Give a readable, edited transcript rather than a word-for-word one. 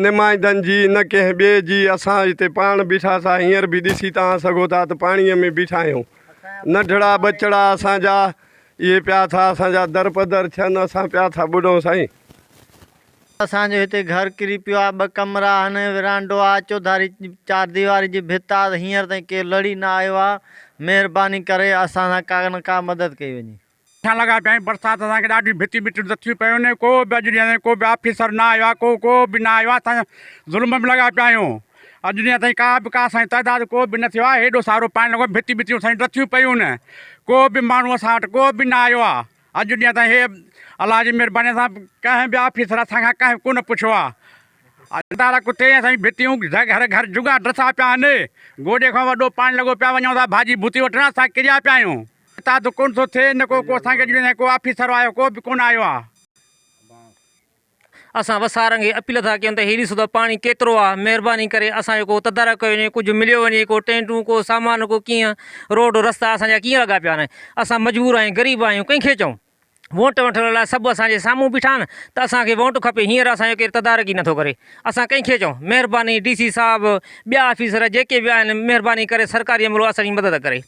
نمائندن جي نه ڪنهن ٻئي جي اسان هتي پاڻ بيٺاسا هينئر به ڏسي توهان سگهو ٿا ته پاڻي ۾ بيٺا آهيون ننڍڙا ٻچڙا اسان جا اهي پيا ٿا اسان جا در پدر ٿين اسان پيا ٿا ٻڏون سائين. اسان جو هتي گهر ڪري پيو آ ٻه ڪمرا آهن ورانڊو آ چوڌاري چارديواري جي ڀت آ هينئر تائين ڪير لڙي نه آيو آ مهرباني ڪري اسان سان ڪا نه ڪا مدد ڪئي وڃي. اسان لڳا پيا آهيون برسات اسان کي ڏاڍيون ڀتيون ٻتيون لٿيون پيون آهن ڪو به اڄ ڏينهن تائين ڪو به آفيسر نه آيو آهي ڪو ڪو به نه آيو آهي اسان ظلم ۾ لڳا پيا آهيون اڄ ڏينهن تائين ڪا به ڪا اسان جي تعداد ڪو به نه ٿيو آهي هيڏو سارو پاڻي لڳو ڀتيون ٻتيون اسان جون لٿيون پيون آهن ڪو به ماڻهو اسان وٽ ڪو به نه آيو آهي اڄ ڏينهن تائين هي الله جي مهرباني سان ڪنهن به آفيسر اسان کان ڪنهن ڪونه پڇيو آهي تارا ڪتي ۽ سائين ڀتيون گهر گهر جهڳا ڊسا پيا آهن گوڏي کان وڏو پاڻي لڳو پيا وڃون ٿا ڀاڄي ڀتي وٺڻ اسان ڪريا پيا آهيون. اتحاد ڪونه ٿو ٿئي نه ڪو ڪو اسان کي ڏنو ڪو آفيسر آيو ڪو به ڪونه آيو آ. اسان وسارن کي اپيل ٿا ڪيون ته هي ڏسو ته پاڻي ڪيترو آ مهرباني ڪري اسان جو ڪو تدارڪ ڪيو وڃي ڪجهه مليو وڃي ڪو ٽينٽون ڪو سامان ڪو ڪيئن روڊ رستا اسان جا ڪيئن لڳا پيا آهن اسان مجبور آهيون غريب آهيون ڪنهن کي چئون ووٽ وٺڻ لاء سڀ اسان جي سامهون بيٺا آهن ته اسان کي ووٽ کپي هينئر اسان جو ڪير تدارڪ ئي نٿو ڪري اسان ڪنهن کي چئون مهرباني ڊي سي صاحب ٻيا آفيسر جيڪي به آهن مهرباني ڪري سرڪاري عملو اسان جي مدد ڪري.